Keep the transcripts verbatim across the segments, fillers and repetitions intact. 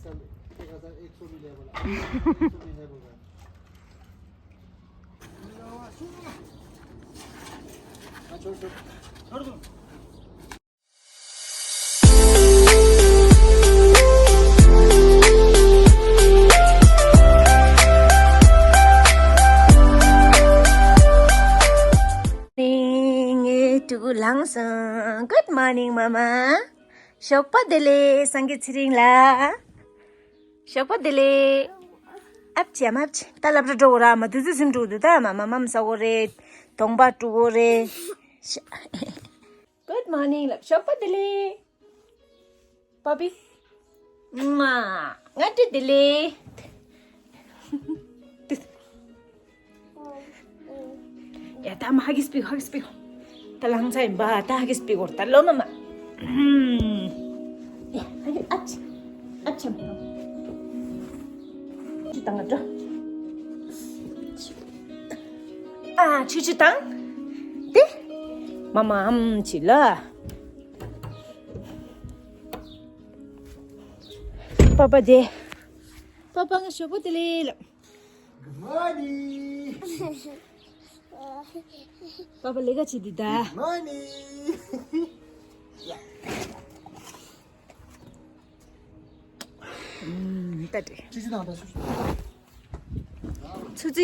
एक सौ भी ले बोला, एक सौ भी है बोला। हाँ, छोड़, छोड़। छोड़ दो। ངའི་ཕྲུ་གུ་ལངས་སོང་། Good morning, Mama. ཞོགས་པ་བདེ་ལེགས། སངས་རྒྱས་ཚེ་རིང་ལགས། ཞོགས་པ་བདེ་ལེགས། ཨབ་ཆི་ཨམ་ཨབ་ཆི། ད་སློབ་གྲྭ་འགྲོ་དགོས་ར། མ་དུས་ཚོད་ཟིན་འགྲོ་འདུག་ད་མ་མ་མམ་ཟ་དགོས་རེད། གདོང་པ་བཀྲུ་དགོས་རེད། Good morning ལབ། ཞོགས་པ་བདེ་ལེགས། པ་པི། ང་ང་བཀྲ་བདེ་ལེགས། ཡ་ད་མ་ཧ་གིས་པི་ཧ་གིས་པི། ད་ལངས་ཚར་ཡིན་པ། ད་ཧ་གིས་པི་གོར་ད་ལོ་མ་མ། ཡ་ཧ་གིས་ཨ་ཆི་ཨ་ཆི། ཆུ་བཏང་ག་འགྲོ། ཨ་ཆུ་ཆུ་བཏང་། དེ་མ་མ་ཨམ་ཆི་ལ། པ་པ་དེ། པ་པ་ང་ཞོགས་པ་བདེ་ལེགས་ལབ། Good morning. པ་པ་ལས་ཀ་བྱེད་འདི་ད། Good morning. ཨུམ། ད་དེ། ཆུ་ཆུ་དང་ད་ཆུ་ཆུ། ཆུ་ཚོད་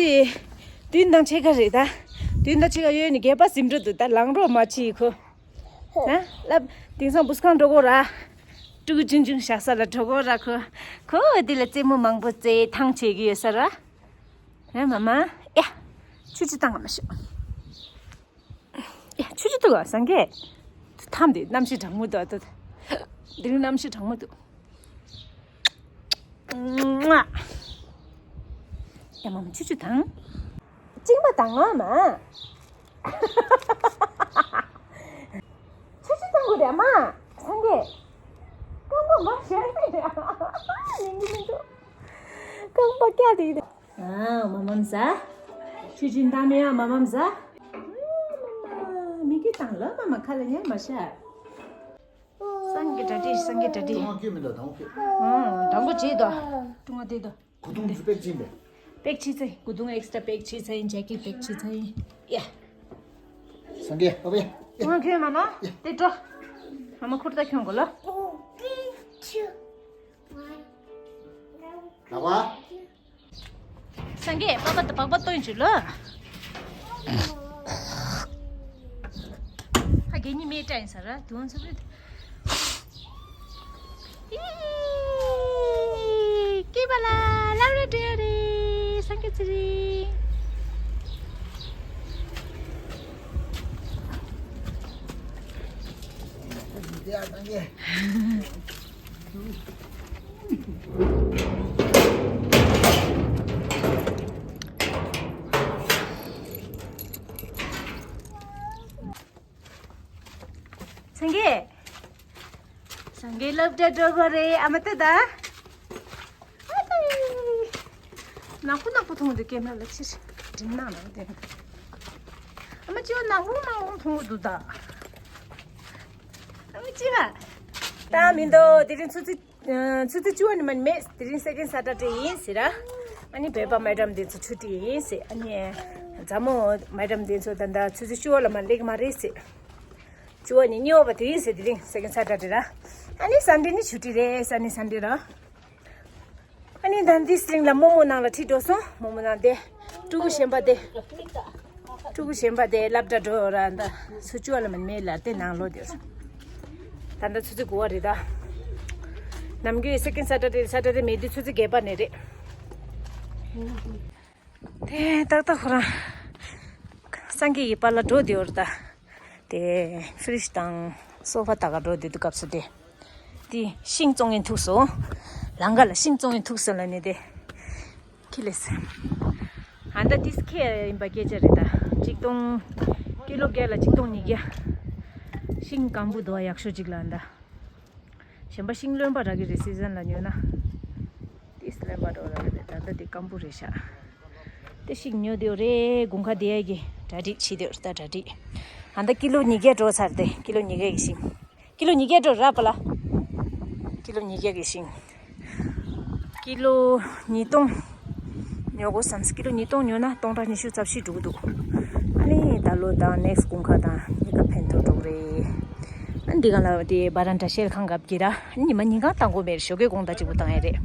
བདུན་དང་ཕྱེད་ཀ་རེད་ད། བདུན་དང་ཕྱེད་ཀ་ཡོད་ནི་སྒལ་པ་ཟིན་འགྲོ་འདུག་ད་ལངས་རོགས་མ་བྱེད་ཁོ། ཧ་ལབ། དེང་སང་བུ་སྒང་འགྲོ་གོ་ར། ཕྲུ་གུ་ཆུང་ཆུང་བཞག་ས་ལ་འགྲོ་གོ་ར་ཁོ། ཁོ་འདི་ལ་རྩེད་མོ་མང་པོ་རྩེ་ཐང་བྱེད་ཀྱི་ཡོད་ས་ར། ཧེ་མ་མ། ཡ། ཆུ་ཆུ་བཏང་ག་མ་ཤོག་ཡ་ཆུ་ཆུ་འདུག་ག་སངས་རྒྱས། ཐམ་དེ་གནམ་གཤིས་གྲང་མོ་འདུག་ཨ་ད། འདི་རིང་གནམ་གཤིས་གྲང་མོ་འདུག་ཡ་མ་མ་ཆུ་ཆུ་དང་། གཅིན་པ་དང་ང་མ། ཆུ་ཆུ་དང་གོ་རེ་མ། སངས་རྒྱས། རྐང་པ་མ་ཤར་ནས་ཡིན་གྱི་མི་འདུག་རྐང་པ་བཀྱག་དེ་ཡིན། ཨ་མ་མམ་ཟ། ཆུ་ཆུ་དང་མི་ཡ་མ་མམ་ཟ། མི་གི་དང་ལ་མ་མ་ཁ་ལ་ཉལ་མ་ཤར། སངས་རྒྱས་གྲ་སྒྲིག་སངས་རྒྱས་གྲ་སྒྲིག་ཀྲུང་ཧྭ་སྐྱོད་མི་འདུག་དང་པོ་སྐྱོད། ཨང་དང་པོ་བྱེད་དོ། ཀྲུང་ཧྭ་དེ་དོ། གོ་ཐུང་ཚོ་པེག་ཕྱིན་པས། པེག་ཕྱིན་ཚེ་གོ་ཐུང་ཨེག་སི་ཊ་ར་པེག་ཕྱིན་ཚེ་ཡིན་ཇེ་ཀེ་ཊི་པེག་ཕྱིན་ཚེ་ཡིན། ཡ། སངས་རྒྱས་ཨོ་བེ། ཀྲུང་ཧྭ་ཁྱོད་མ་ནོ། ཡ། དེ་འགྲོ། མ་མ་ཁུར་ད་ཁྱོད་གོ་ལོ། ལ་བ། སངས་རྒྱས་པ་པ་ད་པགས་པ་སྟོན་བྱོས་ལོ། ཧ་གེ་ཉི་མེ་ཏྲ་ཡིན་ས་ར་དུང་ཚུབ་རེད། ཀི་པ་ལ་ལབ་ར་འདྲེ་རེད་སངས་རྒྱས་ཚེ་རིང་། སངས་རྒྱས། སངས་རྒྱས་སློབ་གྲྭ་འགྲོ་དགོས་རེད་ཨ་མ་ལྟོས་ད། ཨ་ཏི། ནག་པོ་ནག་པོ་མཐོང་གི་འདུག་ཀེམ་ར་ལ་ཕྱིར་འགྲིམ་ནང་ལ་བསྡད། ཨ་མ་ཅི་བ་ནག་པོ་ནག་པོ་མཐོང་གི་འདུག་ད། ཨ་མ་ཅི་བ། ད་མི་འདུག་དེ་རིང་ཆུ་ཚོད། ཆུ་ཚོད་བཅུ་པ་ནི་མ་ནི་མེད། དེ་རིང་སེ་ཀེན་ཌ་སེ་ཊར་ཌེ་ཡིན་ཟེར་ར། ཨ་ནི་བོད་པ་མེ་ཌམ་དེ་ཚོ་ཆུ་ཊི་ཡིན་ཟེར། ཨ་ནི་མཛའ་མོ་མེ་ཌམ་དེ་ཚོ་ད་ལྟ་ཆུ་ཚོད་བཅུ་པ་ལ་མ་སླེབས་ཀྱི་མ་རེད་ཟེར། བཅུ་པ་ནི་གཉིས་པ་དེ་ཡིན་ཟེར། དེ་རིང་སེ་ཀེན་ཌ་སེ་ཊར་ཌེ་ར། ཨ་ནི་སན་ཌེ་ནི་ཆུ་ཊི་རེད། ཨ་ནི་སན་ཌེ་ར། ཨ་ནི་ད་འདི་སི་ལིང་ལ་རྨོ་མོ་ནང་ལ་ཁྲིད་འགྲོ་སོང་། རྨོ་མོ་ནང་དེ་ཕྲུ་གུ་གཞན་པ་དེ། ཕྲུ་གུ་གཞན་པ་དེ་སློབ་གྲྭ་འགྲོ་ར་ད་ཆུ་ཚོད་བཅུ་པ་ལ་མ་མེད་ལ་དེ་ནང་ལོག་དེ། ད་ལྟ་ཆུ་ཚོད་དགུ་པ་རེད་ད། ནམ་རྒྱུན་སེ་ཀེན་ཌ་སེ་ཊར་ཌེ་སེ་ཊར་ཌེ་མེད་དུས་ཆུ་ཚོད་བརྒྱད་པ་ནས་རེད། དེ་ཏག་ཏག་ཁོ་རང་སངས་རྒྱས་ཀྱི་པཱ་ལགས་འགྲོ་དེ་བར་ད། དེ་ཕི་རིཇ་དང་སོ་ཕ་ད་ག་འགྲོ་དེ་དུས་སྐབས་སུ་དེ། དེ་ཤིང་བཙོང་མཁན་ཐུག་སོང་། ལམ་ཁ་ལ་ཤིང་བཙོང་མཁན་ཐུག་སོང་ལབ་ནས་དེ། ཁྱི་ལས། ཨ་ད་དེ་ཁྱི་ཡིན་པ་སྐད་ཆ་རེད་ད། ཆིག་སྟོང་། ཀི་ལོ་བརྒྱ་ལ་ཆིག་སྟོང་ཉིས་བརྒྱ། ཤིང་སྐམ་པོ་དོ་ཡག་ཤོས་ཅིག་ལ་ཨ་ད། གཞན་པ་ཤིང་རློན་པ་རག་གི་རེད། སི་ཛན་ལ་ཉོས་ན། ཏིས་རློན་པ་འགྲོ་རག་གི་རེད། ད་ལྟ་དེ་སྐམ་པོ་རེད་ཤག་དེ་ཤིང་ཉོ་དེའོ་རེད། དགུན་ཁ་དེ་ཡ་གི་གྲ་སྒྲིག་བྱེད་དེའོ་རེད། ད་གྲ་སྒྲིག་ཨ་ད་ཀི་ལོ་ཉིས་བརྒྱ་འགྲོ་ཚར་ཏེ། ཀི་ལོ་ཉིས་བརྒྱ་གི་ཤིང་། ཀི་ལོ་ཉིས་བརྒྱ་འགྲོ་ར་པ་ལ། ཀི་ལོ་ཉིས་བརྒྱ་གི་ཤིང་། ཀི་ལོ་ཉིས་སྟོང་ཉོ་དགོས་བསམ། ཀི་ལོ་ཉིས་སྟོང་ཉོ་ན་སྟོང་ཕྲག་ཉི་ཤུ་རྩ་བཞི་འགྲོ་གི་འདུག་ཨ་ནི་ད་ལོ་དང་ནེག་སི་དགུན་ཁ་དང་གཉིས་ཀ་ཕན་ཐོགས་འགྲོ་གི་རེད། ཨ་འདི་ག་ལ་དེ་བ་རན་ཏྲ་ཤེལ་ཁང་གབ་ཀྱི་ར། ཉི་མ་ཉིན་གང་བཏང་དགོས་མེད། ཞོགས་ཀས་དགོང་དག་གཅིག་པུ་བཏང་ཡ་རེད།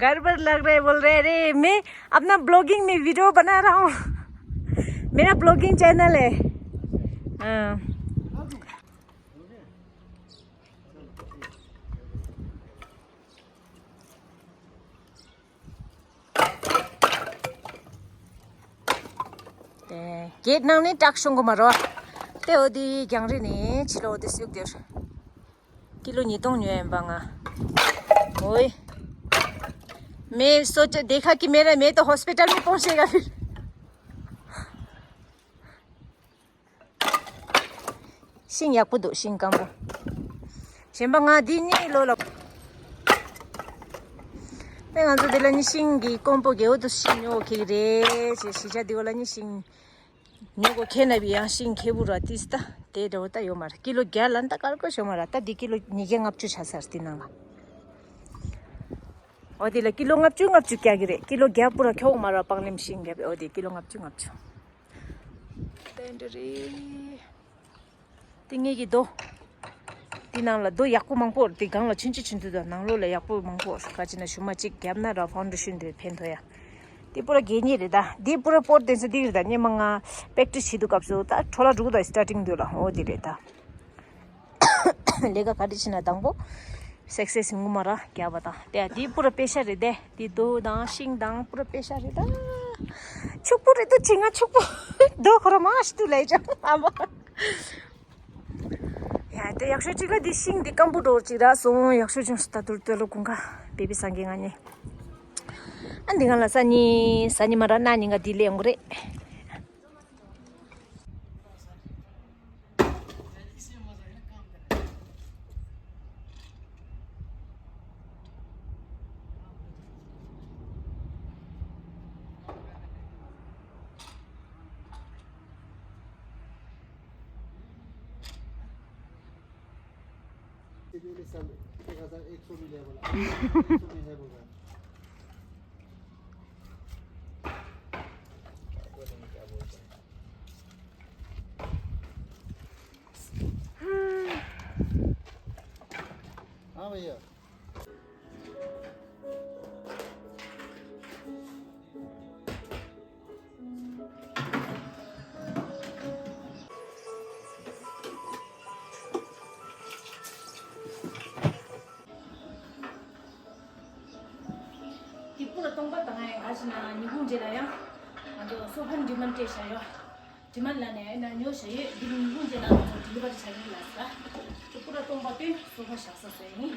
घर पर लग रहे बोल रहे। अरे, मैं अपना ब्लॉगिंग में वीडियो बना रहा हूँ। मेरा ब्लॉगिंग चैनल है। हाँ। དེ་གེད་ནང་ནས་བྲག་ཤོང་གོ་མ་རོ། དེ་འོ་དེ་རྒྱང་རིང་ནས་ཕྱི་ལོགས་དེ་སུག་དེར། ཀི་ལོ་ཉིས་སྟོང་ཉོས་ཡིན་པ་ང་། ཨོའི། मैं सोचा, देखा कि मेरा, मैं तो हॉस्पिटल में पहुंचेगा फिर। ཤིང་ཡག་པོ་འདུག་ཤིང་སྐམ་པོ། གཞན་པ་ང་འདི་གཉིས་ལོ་ལ། དེ་ང་ཚོ་འདི་ལ་ནི་ཤིང་གི་ཀོང་པོ་རྒྱལ་པོ་དུ་ཤིང་ཉོ་གི་རེད་ཅེས་གཞིས་ཆགས་འདི་བ་ལ་ནི་ཤིང་ཉོ་གོ་ཁེ་ན་བི་ཡང་ཤིང་ཁེ་བུ་ར་ཏིས་ད་དེ་འདྲ་བོ་ད་ཡོད་མ་རེད། ཀི་ལོ་བརྒྱ་ལ་ད་དཀར་པོ་ཤོ་མ་ར། ད་འདི་ཀི་ལོ་ཉིས་བརྒྱ་ལྔ་བཅུ་ཆ་སར་འདི་ནང་ལ། འོ་དེ་ལ་ཀི་ལོ་ལྔ་བཅུ་ལྔ་བཅུ་རྒྱག་གི་རེད། ཀི་ལོ་བརྒྱ་པུ་ར་ཁྱོག་མ་ར་པང་ལེམ་ཤིང་རྒྱབ། འོ་དེ་ཀི་ལོ་ལྔ་བཅུ་ལྔ་བཅུ། དེ་འདྲ་རེད། དེ་ངེད་ཀྱི་རྡོ། དེ་ནང་ལ་རྡོ་ཡག་པོ་མང་པོ། དེ་སྒང་ལ་ཆུན་ཆུ་ཆུན་དུ་དང་ནང་ལོགས་ལ་ཡག་པོ་མང་པོ། ག་ཅི་ན་ཞུ་མ་གཅིག་བརྒྱབ་ན་ར་ཕའུན་ཌེ་ཤན་དེ་ཕན་ཐོགས་ཡ། དེ་པུ་ར་གད་སྙིགས་རེད་ད། དེ་པུ་ར་པོར་དེ་ཚོ་དེ་རེད་ད། སྙེ་མ་ང་པེག་ཏྲི་བྱེད་དུ་སྐབས་སུ་ད་འཕྲོ་ལ་འགྲོ་གི་ད། སི་ཊར་ཊིང་དུ་ལ་འོ་དེ་རེད་ད། ལས་ཀ་ག་རེ་བྱེད་ན་དང་པོ་སག་སེ་སི་ངོ་མ་ར་རྒྱབ་པ་དང་། དེ་དེ་པུ་ར་པེ་ཤ་རེད་དེ། དེ་རྡོ་དང་ཤིང་དང་པུ་ར་པེ་ཤ་རེད་ད། ཕྱུག་པོ་རེད་ད་ཅི་ང་ཕྱུག་པོ། རྡོ་ཁོ་ར་མ་ཤི་དུ་ལས་ཅང་ཨ་མ། ཡ་དེ་ཡག་ཤོས་གཅིག་ལ་དེ་ཤིང་དེ་སྐམ་པོ་འགྲོ་གཅིག་ར་སོང་། ཡག་ཤོས་ཅུང་སི་ད་དུར་དུ་ལོ་གུང་ཁ་བེ་བི་སང་གི་ང་ཉེ། ཨ་འདི་གང་ལ་ས་ཉི་ས་ཉི་མ་ར་ན་ཉིན་ག་དེ་ལས་ཡོང་གི་རེད། हाँ भैया। དེ་པུ་ར་སྟོང་པ་དང་ཡང་ག་ཞིག་ན་ཉི་ཧོང་རྗེས་ལ་ཡང་ང་ཚོ་སོ་ཕན་འདི་མ་སྤྲད་བྱ་ཡོད། དྲི་མ་ལ་ནས་ན་ཉོ་བྱ་ཡོད། འདི་ནི་ཉི་ཧོང་རྗེས་ལ་ང་ཚོ་ཌི་ལི་ཝ་རི་བྱ་ཡོད་ལ་ས། དེ་པུ་ར་སྟོང་པ་དེ་སོ་ཕ་བཞག་ས་ཟེར་ཡིན།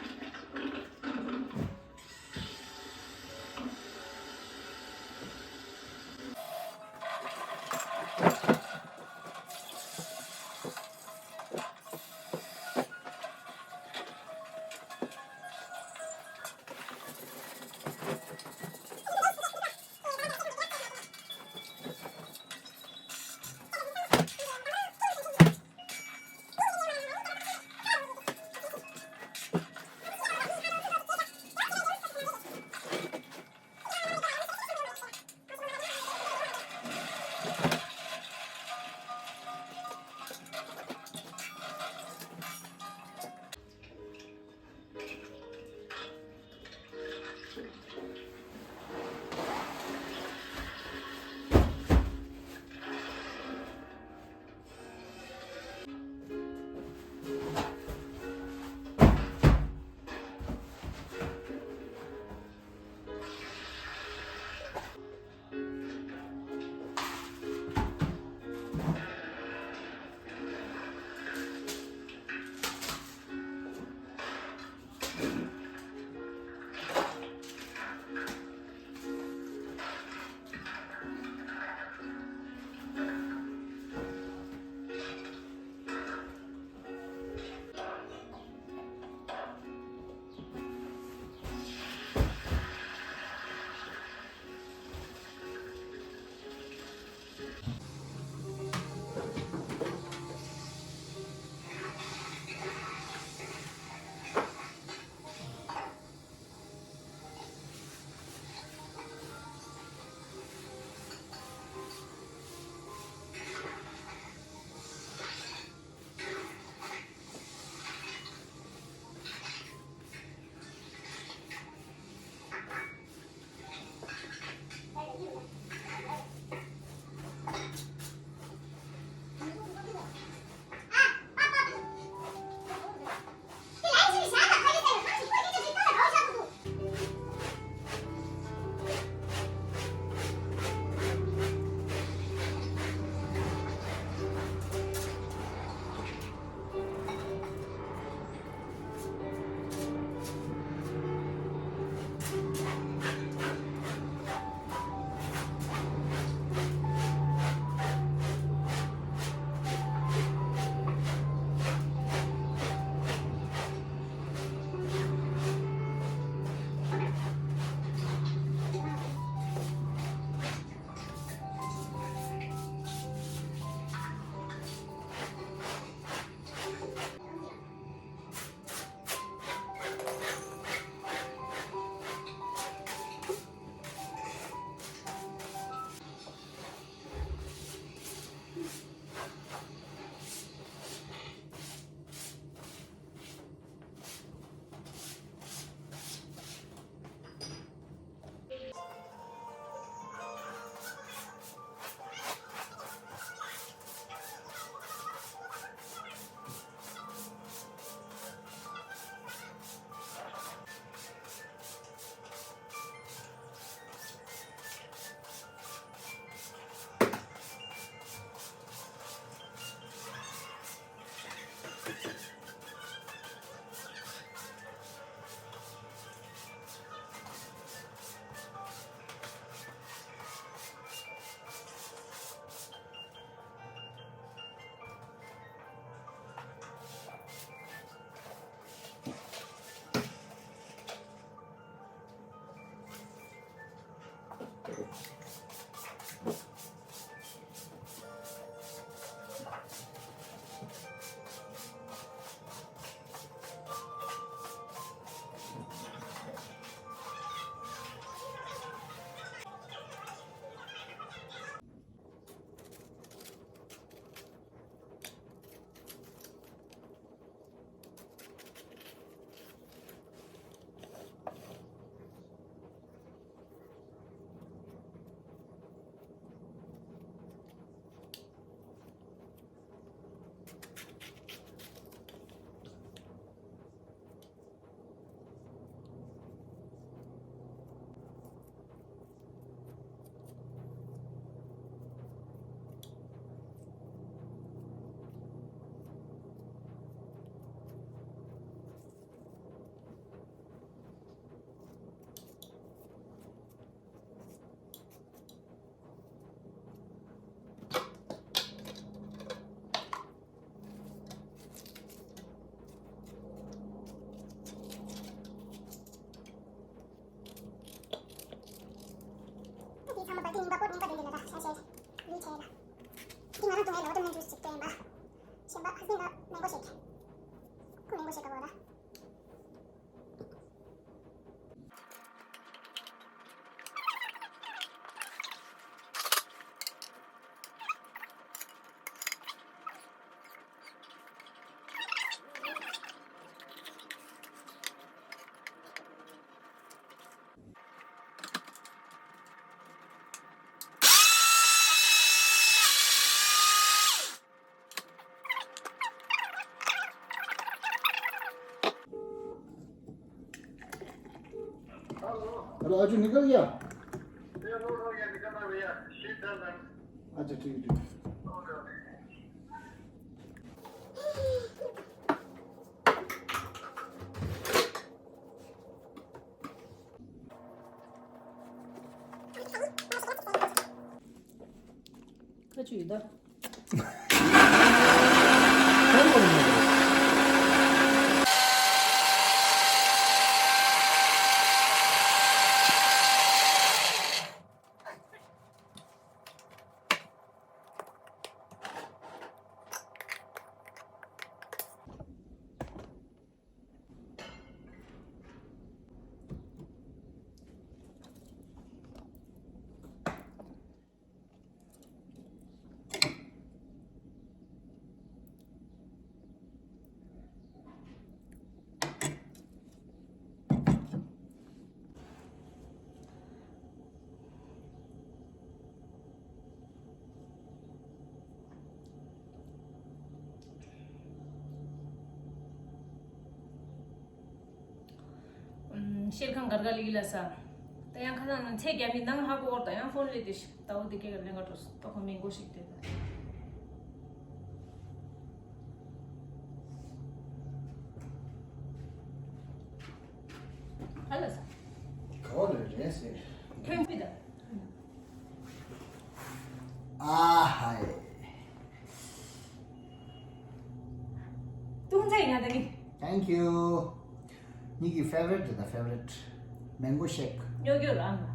ང་རང་དུང་ངའི་ཝ་ཊར་མེ་ལོན་ཇུས་ཅིག་སྤྲད་ཡིན་པ། གཞན་པ་ཧ་སི་བན་ལ་མེང་གོ་ཤེག་ཁོ་མེང་གོ་ཤེག་ག་བོ་ར། हेलो, अजू निकल गया? ये लोड हो गया, निकल रहा भैया, शीट डाल रहा हूँ। अच्छा, ठीक है, ठीक है। ཤེལ་ཁང་གར་ག་ལི་ལ་ས། ད་ཡང་ཁ་སང་ཚེ་རྒྱ་མི་ནང་ཧ་གོ་བར་ད་ཡང་ཕོན་ལས་དེ་ཞིག་ད་འོ་དེ་སྐད་ཀྱི་ལེན་ག་འགྲོ་སོང་། ད་ཁོ་མིན་གོ་ཞིག་དེ། ཧ་ལ་ས། ག་བ་ལ་རེད་ཟེར། ཁྱོད་མི་ད། ཨ་ཧའི། ཏུང་ཙེ་ཡ་ད་ནི། Thank you. ངེད་ཀྱི་ཕེ་ཝ་རི་ཊི་རེད་ད། ཕེ་ཝ་རི་ཊི། མེང་གོ་ཤེག་ཉོ་རྒྱུ་རང་།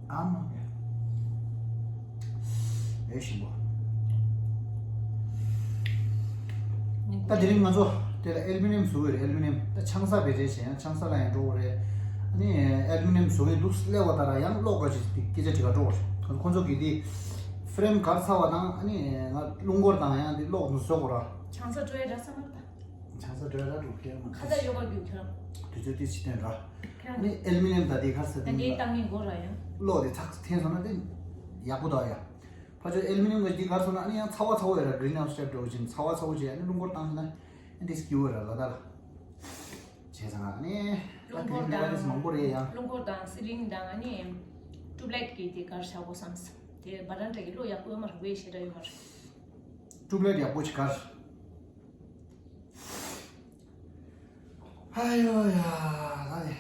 ཨ་མ། ཡོད་ཞིམ་པོ། ད་དེ་རིང་ང་ཚོ་དེ་ལ་ཨེལ་མི་ནིམ་བཟོ་གི་རེད། ཨེལ་མི་ནིམ་ད་ཆང་ས་བེད་སྤྱོད་བྱེད་ཡང་ཆང་ས་ལ་ཡང་འགྲོ་གི་རེད། ཨ་ནི་ཨེལ་མི་ནིམ་བཟོ་གི་འདུག་སླེབས་པ་ད་ར་ཡང་གློག་ག་ཅིག་སྐད་ཆ་དྲི་ག་འགྲོ་གི་རེད། ཁོ་ཚོ་གི་དེ་ཕེ་རེམ་གར་ཚ་བ་དང་ཨ་ནི་ང་རླུང་འཁོར་དང་ཡང་དེ་གློག་བཟོ་དགོས་ར། ཆང་ས་བྲོ་ཡ་འདྲ་ས་མ་རེད་ད། ཆང་ས་བྲོ་ཡ་འདྲ་འགྲོ་ཁྱེད་མ་ཁ་ད་ཡོ་ག་རྒྱུ་ཁྱེད་རང་། དུས་ཚོད་དེ་ཕྱི་དོན་ར། ཁྱེད་རང་། ཨ་ནི་ཨེལ་མི་ནིམ་ད་དེ་གར་ས་ད་དེ་དེ་ལ་བཏང་ངེས་དགོས་ར་ཡང་། གློག་དེ་ཚགས་འཐེན་སོང་ན་དེ་ཡག་པོ་འདུག་ཡ། ཕ་ཆོས་ཨེལ་མི་ནིམ་གི་འདི་གར་སོང་ན་ཨ་ནི་ཡང་ཚ་བ་ཚ་བོ་ཡོད་ར། གི་རིན་ཧའུ་སི་ཊེབ་འགྲོ་བཞིན་ཚ་བ་ཚ་བོ་བྱས་ཨ་ནི་རླུང་འཁོར་བཏང་ན་ཨ་འདི་སྐྱིད་པོ་ར་ལ་ད་ལ། བྱས་ཙང་ཨ་ནི་ད་རླུང་འཁོར་དེ་རིང་ལ་དེ་མང་པོ་རེད་ཡང་། རླུང་འཁོར་དང་སི་ལིང་དང་ཨ་ནི་ཊུབ་ལའེ་ཊི་གི་དེ་གར་བཞག་དགོས་བསམ། དེ་བ་རན་ཌ་གི་གློག་ཡག་པོ་ཡོད་མ་རེད། ཝེ་ཞེ་དྲག་ཡོད་མ་རེད། ཊུབ་ལའེ་ཊི་ཡག་པོ་ཅིག་གར། ཨ་ཡོ་ཡ། ད་ནི།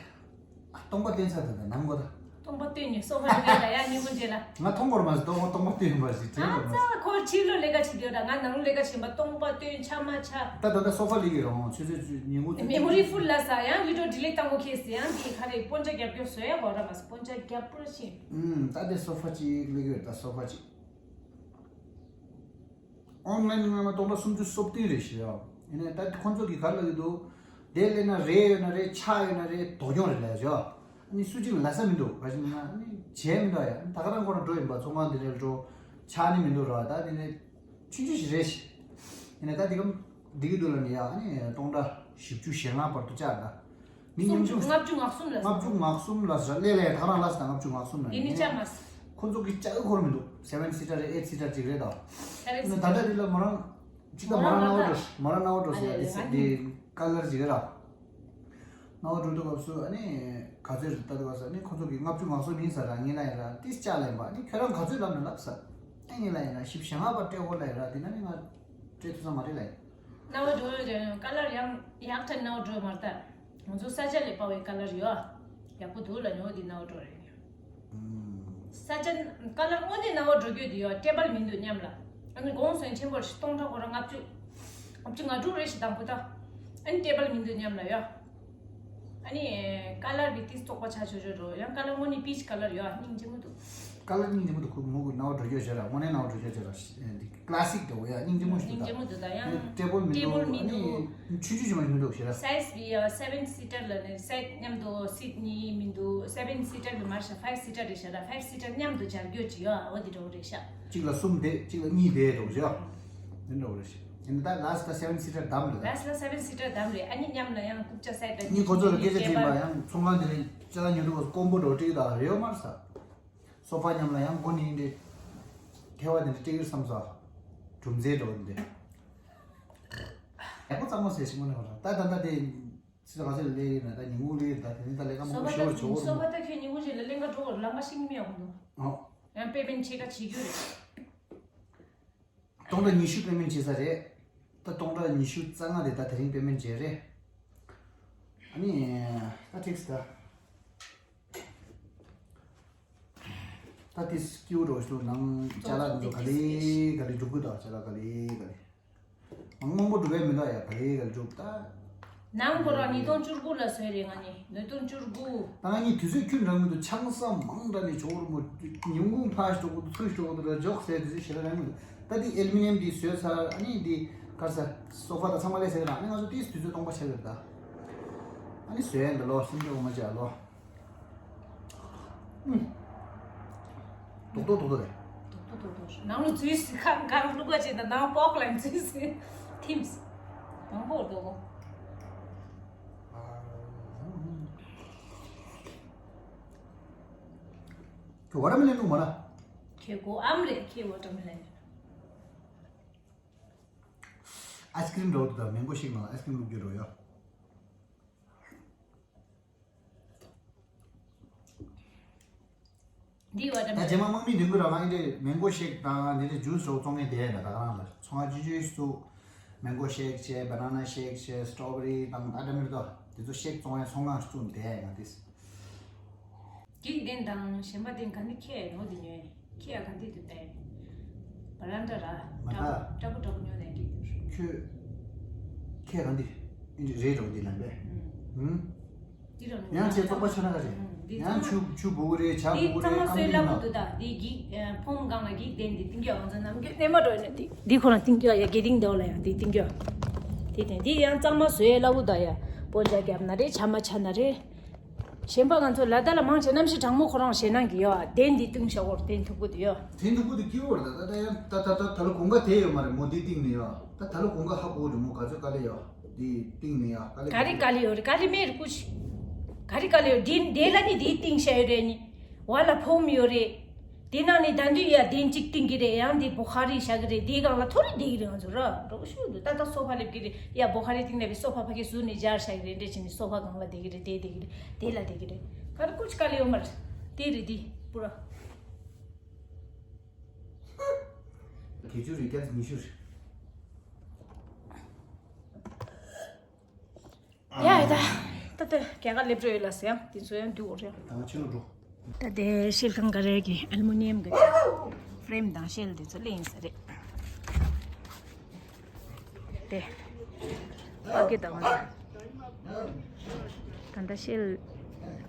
སྟོང་པ་བསྟན་ཚར་ད་ད་ནང་གོ་ད། སྟོང་པ་བསྟན་ནས་སོ་ཕ་རེད་ལ་ཡ་ཉིན་མོ་རྗེས་ལ། ང་མཐོང་གོ་ར་མ་ཟེར། སྟོང་པ་སྟོང་པ་བསྟན་པ་ཞིག་དྲན་ཨ་གོ་མ་ཟེར། ཙ་ཁོ་ཕྱི་ལོ་ལས་ཀ་བྱེད་དུས་ད་ང་ནང་ལོ་ལས་ཀ་བྱེད་པ་སྟོང་པ་བསྟན་ཆ་མ་ཆ། ད་ད་ད་སོ་ཕ་ལི་གི་རང་ཆུ་ཚོད་ཉིན་གུང་ཚོད། མེ་མོ་རི་ཕུལ་ལ་ས་ཡང་བི་ཌི་ཡོ་ཌི་ལིཊ་བཏང་གོ་ཁེ་སི་ཡང་དེ་ཁ་རེ་སྤོན་ཆ་རྒྱབ་སྐྱོར་བཟོ་ཡ་གོ་ར་མ་ཟེར། སྤོན་ཆ་རྒྱབ་པོ་ཤིང་། ཨུམ་ད་དེ་སོ་ཕ་ཅིག་ལི་གི་ད་སོ་ཕ་ཅིག་ཨོན་ལན་སྔོན་མ་སྟོང་ཕྲག་སུམ་ཅུ་སོ་བདུན་རེད་ཤག་ཡ། ཡིན་ནའི་ད་ཁོང་ཚོ་གིས་ག་རེ་ལབ་ཀྱི་འདུག་དེ་སླེབས་ན་རས་ཡོད་ན་རེད། ཆག་ཡོད་ན་རེད། དོ་སྐྱོང་རེད་ལབ་ཡ་ཅིག་ཨ་ནི་སུ་གཅིག་ལ་ལབ་ས་མི་འདུག་ག་ཅི་ན་ཨ་ནི་བྱས་མི་འདུག་ཡ། ད་ག་རང་ཁོ་རང་འགྲོ་ཡིན་པ། ཚོང་ཁང་འདི་འདྲ་འགྲོ། ཆག་ནི་མི་འདུག་ར། ད་དེ་ནས་ཆུང་ཆུང་ཞིག་རེད་ཤག་ཡིན་ནའི་ད་དེ་གམ་འགྲིག་གི་འདུག་ལབ་ནས་ཡ། ཨ་ནི་སྟོང་ཕྲག་བཞི་བཅུ་ཞེ་ལྔ་བར་དུ་བཅག་ད། མི་ཉུང་ཉུང་། ལྔ་བཅུ་ང་གསུམ་ལ། ལྔ་བཅུ་ང་གསུམ་ལ་ཟེར་ལས་ལས་ད་རང་ལ་ཟེར་ད་ལྔ་བཅུ་ང་གསུམ་ལ་ཡིན་ནི་ནི་ཅག་མ་ཟེར། ཁོ་ཚོ་གི་ཅག་གི་འཁོར་མི་འདུག་སེ་བེན་སི་ཊར་རེད། ཨེ་ཊི་སི་ཊར་ཅིག་རེད་ད། ད་རེད་ད་ད་ལྟ་འདི་ལ་མོ་རང་ཅིག་ད་མོ་མོ་རང་རང་ནང་བ་འགྲོ། མོ་རང་ནང་བ་འགྲོ་ཟེར་ཡ་དེ་ཟེར་དེ་ཀ་ལར་ཅིག་རེད་ད། ནང་བ་འགྲོ་དུས་སྐབས་སུ་ཨ་ནི་ག་ཚོད་རེད་ལྟ་དུས་སྐབས་སུ་ཨ་ནི་ཁོ་ཚོ་གི་ལྔ་བཅུ་ང་གསུམ་ཡིན་ཟེར་ར། ངས་ལབ་ཡིན་ར། དེ་ཅག་ལབ་ཡིན་པ། ཨ་ནི་ཁྱོད་རང་ག་ཚོད་ལབ་ན་ལབ་ཟེར། ཨ་ངས་ལབ་ཡིན་ར། བཞི་བཅུ་ཞེ་ལྔ་བར་སྤྲད་དགོས་ལབ་ཡིན་ར། དེ་ན་ནི་ང་སྤྲད་ཐུབ་ས་མ་རེད་ལབ་ཡིན། ནང་བ་འགྲོ་ཡོད་ཀ་ལར་ཡང་ཡག་ཐལ་ནང་བ་འགྲོ་མ་རེད་ད། ང་ཚོ་ས་ཆ་ལས་དཔའ་བའི་ཀ་ལར་ཡོད། ཡག་པོ་འདུག་ལ་ཉོ་འདི་ནང་བ་འགྲོ་རེད། ས་ཆ་ཀ་ལར་དངོས་གནས་ནང་བ་འགྲོ་རྒྱུ་འདི་ཡོད། སྤྲད་པ་མི་འདུག་མཉམ་ལ། ཨ་ནི་གོང་སོན་ཆེན་པོར་སྟོང་ཕྲག་ཁོ་རང་ལྔ་བཅུ། ལྔ་བཅུ་ང་དྲུག་རེ་ཞིག་དང་པོ་ད། ཨ་ནི་སྤྲད་པ་མི་འདུག་མཉམ་ལ་ཡོད། ཨ་ནི་ཀ་ལར་བི་ཏིས་བཙོག་པ་ཆ་ཆོ་ཆོ་འགྲོ་ཡང་ཀ་ལར་དངོས་གནས་པིཆ་ཀ་ལར་ཡོད། སྙིང་རྗེ་མོ་འདུག་ཀ་ལར་སྙིང་རྗེ་མོ་འདུག་ཁོ་མོ་གི་རྣ་བ་འགྲོ་རྒྱུ་ཞེ་དྲག་དངོས་གནས་རྣ་བ་འགྲོ་རྒྱུ་ཞེ་དྲག་འདི་ཀ་ལ་སིག་འདྲ་བོ་ཡ་སྙིང་རྗེ་མོ་ཞིག་འདུག་ད། སྙིང་རྗེ་མོ་འདུག་ད་ཡང་ཊེ་བལ་མི་འདུག་ཊེ་བལ་མི་འདུག་ཨ་ནི་ཆུང་ཆུང་ཞིག་མ་མི་འདུག་ཞེ་དྲག་སའི་ཛི་བི་ཡ་སེ་བེན་སི་ཊར་ལ་ནི་སའི་ཛི་མཉམ་དུ་སིཊ་གཉིས་མི་འདུག་སེ་བེན་སི་ཊར་གི་མར་ཤ་ཕའི་བི་སི་ཊར་རེད་ཤག་ད་ཕའི་བི་སི་ཊར་མཉམ་དུ་སྦྱར་རྒྱུ་ཅིག་ཡོད་ཨ་འོ་འདི་འདྲ་བོ་རེད་ཤག་གཅིག་ལ་གསུམ་དེ་གཅིག་ལ་གཉིས་དེ་འདྲ་བོ་ཞིག་ཡོད་འདི་འདྲ་བོ་རེད་ཤག་ཡིན་ད་ལ་སི་ཊ་སེ་བེན་སི་ཊར་བདམས་རེད་ད། ལ་སི་ཊ་སེ་བེན་སི་ཊར་བདམས་རེད་ཨ་ནི་མཉམ་ལ་ཡང་རྐུབ་ཀྱག་སའི་ཛི་གཉིས་ཁོ་ཚོ་ལ་སྐད་ཆ་དྲིས་པ་ཡང་ཚོང་ཁང་དེ་ནས་ཅ་ལག་ཉོ་འདུག་གོམ་པོ་འགྲོ་བྲིས་ད་རེད་ཡོད་མ་རེད་ས། སོ་ཕ་མཉམ་ལ་ཡང་སྒོ་ནས་འདི་ཐལ་བ་དེ་འདྲ་སྤྲད་ཀྱི་བསམ་ས། གྲུམ་རྫས་འགྲོ་འདི། ཡག་པོ་གཙང་མ་ཟས་ཤིང་མ་ནས་བ་ད་ད་ད་དེ་སི་ད་ག་ཚོད་ལས་ཡིན་ན་ད་ཉིན་གུང་ལས་ད་དེ་ནི་ད་ལས་ཀ་མང་པོ་ཞོར་ཆོག་གོ་སོ་ཕ་ད་ཁྱོད་ཉིན་གུང་ཞིག་ལ་ལེན་ག་འགྲོ་གོ་ལམ་ཁ་ཤིང་མི་ཡག་གོ་འདུག་ཨོ། ཡང་པེ་མེན་ཊི་ཕྱེད་ཀ་བྱེད་རྒྱུ་རེད། སྟོང་ཕྲག་ཉི་ཤུ་པེ་མེན་ཊི་བྱེད་ས་རེད། ད་སྟོང་ཕྲག་ཉི་ཤུ་རྩ་ལྔ་དེ་ད་དེ་རིང་པེ་མེན་ཊི་བྱས་རེད། ཨ་ནི། ད་ཐིག་སི་ད། ད་ཏིས་སྐྱིའུ་རོ་ཤུ་ནང་ཅ་ལག་འདི་ག་ལེ་ག་ལེ་འགྲུབ་གི་ད་ཅ་ལག་ག་ལེ་ག་ལེ། མང་མང་པོ་འགྲུབ་པའི་མི་འདུག་ཡ་ག་ལེ་ག་ལེ་འགྲུབ་ད། ནང་ཁོ་རང་ཉིས་སྟོང་བཅུ་དགུ་ལ་བཟོས་རེད་ང་ནི་ཉིས་སྟོང་བཅུ་དགུ། ད་ང་གཉིས་དུས་ཚོད་ཁྱོད་འདྲ་མི་འདུག་ཆང་ས་མང་འདྲ་ནས་ཇོ་རུ་མོ་ཉིན་གུང་ཕ་ཞོག་གུ་ཚོད་ཞོག་གུ་ར་འཇོག་ཟེར་དུས་ཚོད་ཞེ་དྲག་རང་མི་འདུག་ད་འདི་ཨེལ་མི་ནི་ཡམ་འདི་བཟོས་ཚར་ཨ་ནི་འདི་གར་ས་སོ་ཕ་དང་ཚང་མ་ལས་ཟེར་ར་ཨ་ནི་ང་ཚོ་དེའི་དུས་ཚོད་སྟོང་པ་ཆགས་ཡོད་ད། ཨ་ནི་བཟོས་འདི་ལོ་སེམས་ཁྲལ་འོ་མ་བྱས་ལོ། ཨུམ། རྡོག་རྡོག་རྡོག་རྡོག་རེད། རྡོག་རྡོག་རྡོག་རྡོག་ནང་ལ་འཛུལ་སི་ཁ་གང་བླུག་པ་བྱས་ན་ནང་པོག་ལ་འཛུལ་སི་ཐིམ་སི་དང་པོ་རྡོག་ཁྱོད་ཝ་ཊར་མེ་ལན་བླུག་མ་ལ། ཁྱེད་གོ་ཨམ་རེད་ཁྱེད་ཝ་ཊར་མེ་ལན། ཨའི་སི་ཀི་རིམ་འགྲོ་འདུག་ད་མེང་གོ་ཤེག་ནང་ཨའི་སི་ཀི་རིམ་བླུག་རྒྱུ་རོ་ཡོ། འདི་བ་ད་རྗེས་མ་དམག་མི་མདུན་གུ་ར་ང་འདི་མེང་གོ་ཤེག་དང་འདི་འདྲ་ཇུས་རོ་བཙོང་ངེས་བསྡད་ཡ་ད་ག་རང་ལ་ཚོང་ང་ཅི་ཅི་སུ་མེང་གོ་ཤེག་བྱས་བ་ན་ན་ཤེག་བྱས་སི་ཊོ་བེ་རི་དང་ཨ་འདྲ་མི་འདྲ་དེ་ཚོ་ཤེག་བཙོང་ཡ་ཚོང་ཁང་བཙུགས་བསྡད་ཡ་ང་དེ། འགྲིག་ལྡན་དང་གཞན་པ་ལྡན་ག་ནི་ཁྱེད་ནོ་འདི་ཉོས། ཁྱེད་ཡ་ག་འདི་དུ་བསྡད། བ་རན་ཏྲ་ར། མ་ད། ཏྲ་པོ་ཏྲ་པོ་ཉོ་ནས་འགྲིག་འདུག་ཁྱོད། ཁྱེད་ག་འདི། ཨིན་ཇི་རེད་རོ་འདི་ལན་པས། ཧུམ། འདི་རོ་ནོ། ཡང་ཆེ་ཚོགས་པ་ཆ་ན་ག་རེད། ཡང་ཆུ་ཆུ་བུ་གུ་རེད་ཇ་བུ་གུ་རེད་ཀམ་པི་ན། འདི་གཙང་མ་བཟོས་སླ་པོ་འདུག་ད་འདི་གི་ཕོམ་སྒང་ལ་གི་བསྡད་འདི་ཏིང་རྒྱ་ཨང་ཚོ་ནམ་རྒྱུན་ནས་མ་འགྲོ་ནས་འདི་འདི་ཁོ་རང་ཏིང་རྒྱ་ཡ་གི་ཏིང་རྒྱ་ལ་ཡང་འདི་ཏིང་རྒྱ། དེ་དེ་འདི་ཡང་གཙང་མ་བཟོས་སླ་པོ་ད་ཡ། པོ་ཇ་རྒྱབ་ན་རེད་ཇ་མ་ཆ་ན་རེད། གཞན་པ་ང་ཚོ་ལ་དྭགས་ལ་མང་ཆེ་གནམ་གཤིས་གྲང་མོ་ཁོ་རང་ཞེད་སྣང་གི་ཡོད་ཨ། དེ་འདི་བཏིང་བཞག་གོ་དེ་མཐུག་པོ་དེ་ཡོད། དེ་མཐུག་པོ་དེ་སྐྱིད་པོ་རེད་ད་ད་ཡང་ད་ད་ད་ད་ལོ་གོང་ཁ་དེ་ཡོད་མ་རེད་མོ་དེ་བཏིང་ནས་ཡོད་ད་ད་ལོ་གོང་ཁ་ཧ་གོ་རེད་མོ་ག་ཚོད་དཀའ་ལས་ཡོད་དེ་བཏིང་ནས་ཡོད་དཀའ་ལས་ག་རེ་དཀའ་ལས་ཡོད་རེད་དཀའ་ལས་མེད་རེད་ཀུ་ཤི། ག་རེ་དཀའ་ལས་ཡོད་དེ་དེ་ལ་ནི་དེ་བཏིང་བཞག་ཡོད་རེད་ནི། བ་ལ་ཕོམ་ཡོད་རེད། དེ་ནང་ནས་ད་འདི་ཡ་དེན་གཅིག་བཏིང་གི་རེད་ཡང་འདི་བོ་ཁ་རི་བཞག་གི་རེད་དེའི་སྒང་ལ་ཐོ་རེ་བསྡད་ཀྱི་རེད་ང་ཚོ་ར་འགྲོ་ཤུགས་འདུག་ད་ལྟ་སོ་ཕ་སླེབས་ཀྱི་རེད་ཡ་བོ་ཁ་རི་བཏིང་ནས་བི་སོ་ཕ་ཕ་གི་ཟུར་ནས་སྦྱར་བཞག་གི་རེད་འདྲེ་བྱས་ནས་སོ་ཕ་སྒང་ལ་བསྡད་ཀྱི་རེད་དེ་བསྡད་ཀྱི་རེད་དེ་ལ་བསྡད་ཀྱི་རེད་ག་རེ་ཀུ་ཅི་དཀའ་ལས་ཡོད་མ་རེད་དེ་རེད་དེ་པུ་ར། བརྒྱད་ཅུ་རེད་བརྒྱ་ཉི་ཤུ་རེད། ཡ་ཡ་ད། ད་ལྟ་རྒྱ་གར་སླེབས་འགྲོ་ཡོད་ལ་ཟེར་ཡང་དེ་ཚོ་ཡང་འདུག་རེད། ད་ང་ཕྱི་ལོགས་འགྲོ། ད་དེ་ཤེལ་ཁང་ག་རེ་གི་ཨལ་མོ་ནི་ཡམ་གི་ཧྥ་རེམ་དང་ཤེལ་དེ་ཚོ་ལེན་ས་རེད། དེ། ཨ་གི་ད་ང་ད་ད་ལྟ་ཤེལ།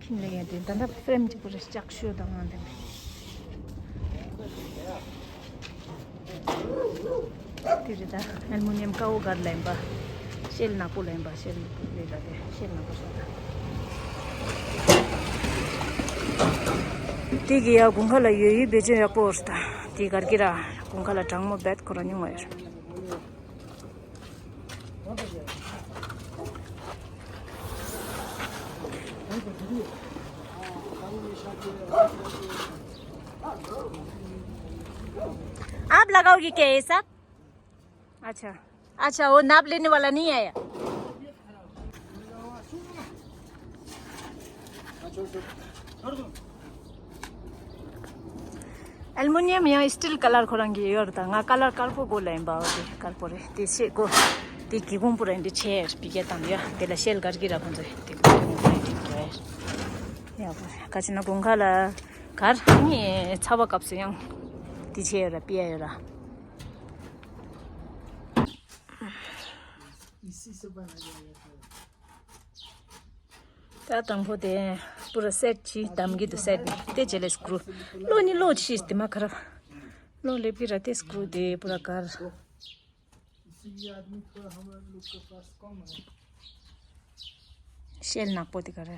ཁྱིམ་ལ་ཡོད་དེ་ད་ལྟ་ཕྲེམ་གཅིག་པོ་རེ་ལྕགས་ཤོག་དང་ང་འདེམས། དེ་རེད་ད་ཨལ་མོ་ནི་ཡམ་དཀར་པོ་གར་ལེན་པ། ཤེལ་ནག་པོ་ལེན་པ་ཤེལ་ནག་པོ་རེད་ད་དེ་ཤེལ་ནག་པོ་ཤོག་ད། དེ་གི་ཡ་དགུན་ཁ་ལ་ཡོད་ཡོད་བེད་སྤྱོད་ཡག་པོ་རེད་ད་དེ་གར་གི་ར་དགུན་ཁ་ལ་གྲང་མོ་བེད་ཁོ་ར་ཉུང་བ་ཡོད། आप लगाओगे क्या ये सब? अच्छा। अच्छा, वो नाप लेने वाला नहीं आया। ཨལ་མོ་ནི་ཡམ་ཡང་སི་ཊིལ་ཀ་ལར་ཁོ་རང་གི་ཡོད་རེད་ད། ང་ཀ་ལར་དཀར་པོ་དགོས་ལ་ཡིན་པ། འོ་དེ་དཀར་པོ་རེད། དེ་ཤེལ་དགོས། དེ་གི་གོང་པོ་རེད། འདི་ཆེ་ཡར་པི་ཀེ་དང་ཡ་དེ་ལ་ཤེལ་གར་གི་ར་ཁོང་ཚོས་དེ་གོང་པོ་རེད། དེ་གོང་པོ་རེད། ཡག་པོ་རེད། ག་ཅི་ན་དགུན་ཁ་ལ་གར་ནི་ཚ་བ་སྐབས་སུ་ཡང་དེ་ཆེ་ཡོད་ར་པི་ཡ་ཡོད་ར། ད་དང་པོ་དེ་ པུ་ར་སེཊ་ཅིག་དམ་གི་འདུག་སེཊ་ནི་དེ་རྗེས་ལ་སྐྲུ། གློག་ནི་གློག་ཅིག་དེ་མ་ཁ་ར། གློག་ལེབ་ཀྱི་ར་དེ་སྐྲུ་དེ་པུ་ར་གར། ཤེལ་ནག་པོ་དེ་ག་རེ།